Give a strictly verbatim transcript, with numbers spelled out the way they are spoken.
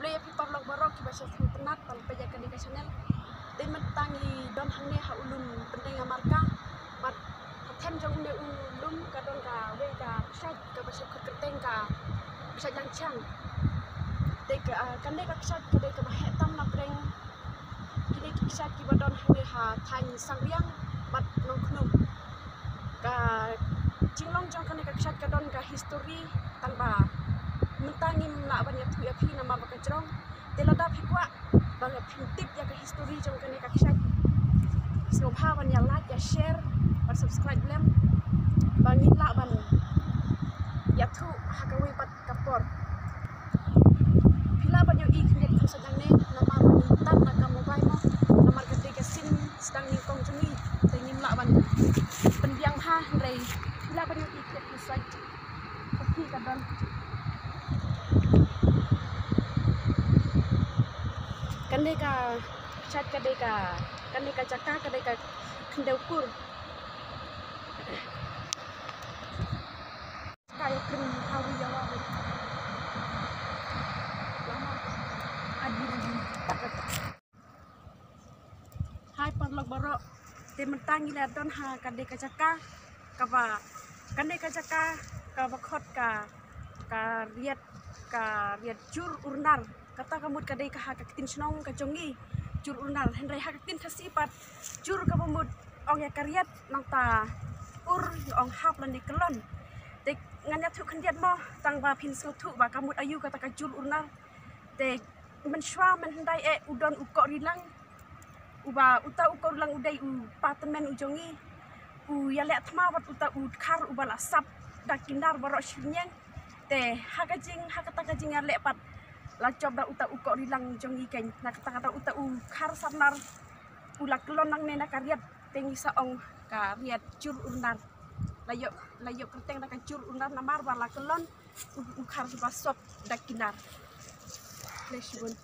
Ïa phi paralok baroh kiba shah sngewtynnat ban peit ïa kane ka channel. Te mynta ngi don hangne ha u lum Pyndenga Marka. Bad ha them jong une u lum ka don kawei ka kshaid kaba shah khot kyrteng ka kshaid Langchiang. Te ka, ah, kane ka kshaid ka dei kaba heh tam na pdeng kine ki kshaid kiba don hangne ha thaiñ Sangriang bad Nongkhnum. Ka jinglong jong kane ka kshaid ka don ka history tang ba mynta ngim lah ban ïathuh ïa phi namar ba ka jrong. Te lada phi kwah ba phin tip ïa ka history jong kane ka kshaid, sngewbha ban ïa like, ïa share, ban subscribe lem ba ngin lah ban ïathuh ha kawei pat ka por. Phi lah ban ïohi khyndiat khyndiat nangne namar ba ngi tan na ka mobile mo, namar ka dei ka sien sdang nyngkong jong ngi te ngim lah ban pynbiang bha, hynrei phi lah ban ïohi khyndiat khyndiat. Ka phi ka don. Kane ka kshaid ka dei ka, kane ka jaka ka dei ka khyndew kur. Ka ïa kren hawi ïa wawi. Lama. Adi adi. Hai paralok baroh. Te mynta ngi la don ha kane ka jaka kaba, kane ka jaka kaba khot ka, ka riat, ka riat Jur Urnar. Kata ka mut ka dei ka ha ka ktien shnong ka jong ngi, Jur Urnar. Hynrei ha ka ktien Khasi pat jur kaba mut ong ïa ka riat, nangta ur ong hap lane kyllon. Te ngan ïathuh khyndiat mo tang ba phin sngewthuh ba ka mut aïu kata ka Jur Urnar. Te mynshuwa mynhyndai eh u don u koh rilang. Uba uta u koh rilang u dei u pa tymmen u jong ngi. U ïaleh thma bad uta u dkhar uba la sap da ki nar baroh shi bneng. Te ha ka jing, ha kata ka jingïaleh pat la jop da uta u koh rilang jong ngi keiñ. Na kata kata uta u dkhar sap nar u la kyllon nangne na ka riat, te ngi sa ong ka riat Jur Urnar. La ïoh, la ïoh kyrteng da ka Jur Urnar namar ba la kyllon u, u dkhar uba sap da ki nar. Khublei shibun.